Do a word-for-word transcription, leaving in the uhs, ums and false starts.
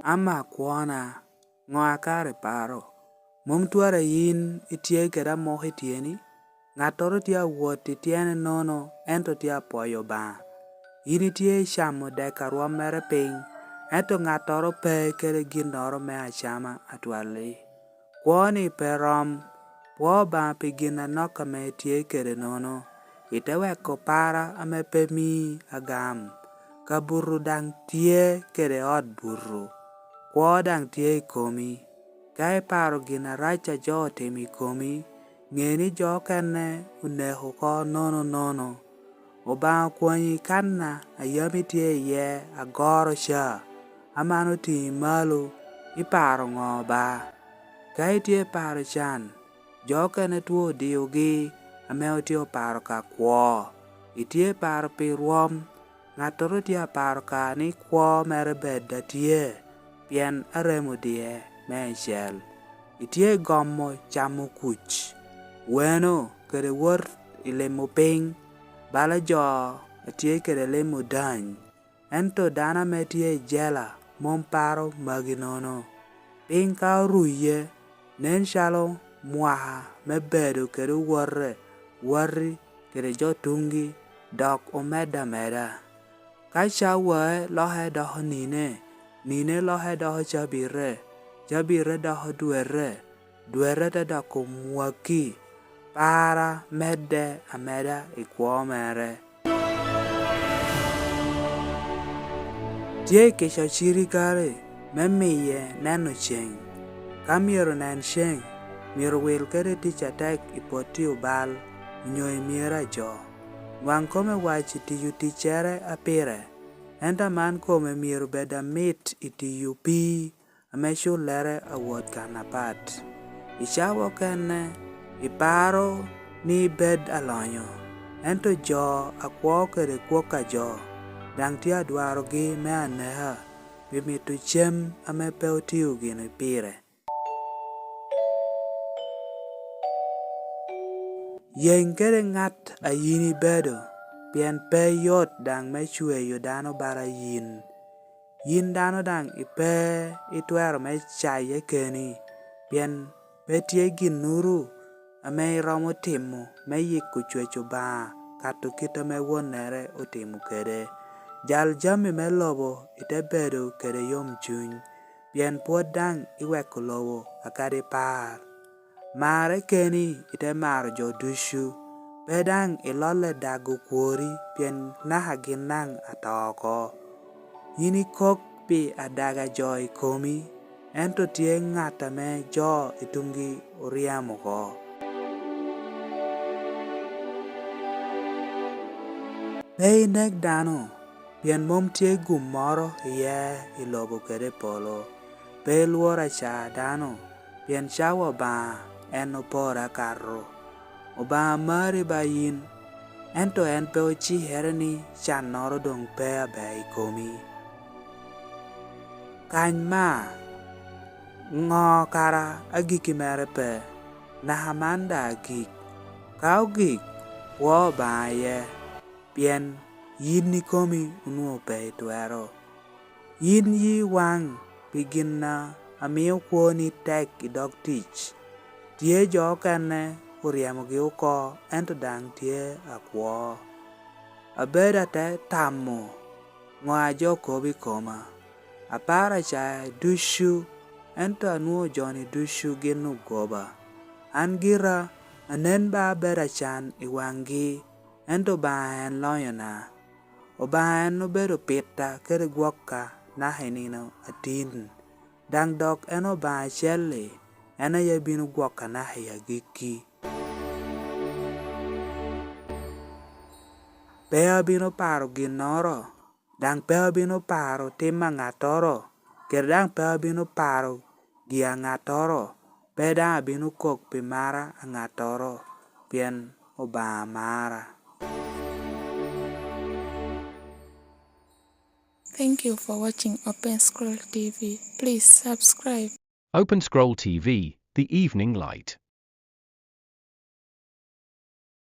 Ama kwona, ŋo a kara iparo? Mom twara yin itye kede amoko i tyeni? Ŋattoro tye awot i tyene nono, ento tye apwoyo Obaŋa. Yin itye icamo dek a rwommere piny, ento ŋattoro pe kede ginnoro me acama atwal-li. Kwo-ni pe rom. Pwo Obaŋa pi gin anok ame itye kede nono, ite weko para ame pe mii agam. Kabuto daŋ tye kede ot buto, kwo daŋ tye i komi. Ka iparo gin arac a jo otimo i komi, ŋe ni jo okene oneko oko nono nono. Obaŋa okwanyi i kan a yam itye iye agoro ca, aman otiŋi malo, iparo ŋo ba? Ka itye iparo can, jo okene two odiogi ame otye oparo ka kwo. Itye iparo pi rwom, ŋattoro tye aparo ka ni kwo mere bed atye, pien arem odie meicel. Itye igomo camo kuc, weno kede wot i limo piny, bala jo a tye kede limo dany. Ento dano ame tye i jela mom paro magi nono. Piny ka oruye, nen calo mwaka me bedo kede owote wati kede jo tuŋgi dok omedde ameda. Ka cawae loke doko nine, nine loke doko cabite, cabite doko dwete, dwete te doko mwaki, para medde ameda i kwo mere. Tye i kica ocirikale me miye neno ceŋ. Ka myero nen ceŋ, myero wil kede tic atek i potti obal onyo i myero a jo. Nwaŋ kome wac i tiyo ticcere a pire, ento aman kome myero bed amit i tiyo pii ame cullere awot kan apat. I cawa okene, iparo ni ibed alonyo, ento jo akwo kede kwok a jo daŋ tye adwarogi me aneka pi mito cem ame pe otio gini pire. Yeny kede ŋat a yin ibedo, pien pe yot daŋ me cweyo dano bala yin. Yin dano daŋ ipe itwero me caye keni, pien pe tye ginnuru ame iromo timo me yiko cwec Obaŋa kato kit ame wonnere otimo kede. Jal jami me lobo ite bedo kede yomcuny, pien pwod daŋ iweko lobo akadi par. Marre keni ite maro jo ducu, pe daŋ ilolle dago kwori, pien naka gin daŋ ato oko. Yin ikok pi adaga jo i komi, ento tye ŋat ame jo i tuŋgi oryemo oko. Pe inek dano, pien mom tye gum moro iye i lobo kede i polo. Pe ilwor aca dano, pien cawa Obaŋa en opore akato. Obaŋa mari ba yin, ento en pe ocikere ni cannoro doŋ pe aber i komi. Kany ma, ŋo kara agikki mere pe, naka man daŋ agik? Ka ogik, pwo Obaŋa iye, pien yin ikomi onwoŋo pe itwero. Yin yi waŋ pi gin a mio kwoni tek i dog tic. Tye jo okene oryemogi oko, ento daŋ tye akwo. Abedo ate tamo ŋo a jo kobo i koma. Aparo acae ducu, ento anwoŋo jo-ni ducu gin ogoba. An gira anen ba abedo acan i waŋgi, ento Obaŋa en loyona. Obaŋa en obedo pitta kede gwokka naka i nino atin, daŋ dok en Obaŋa acel-li, en aye bino gwoka naka i agikki. Pe abino paro ginnoro, daŋ pe abino paro tim a ŋattoro, kede daŋ pe abino paro gi a ŋattoro, pe daŋ abino kok pi mara a ŋattoro, pien Obaŋa mara. Thank you for watching Open Scroll T V. Please subscribe. Open Scroll T V, the evening light.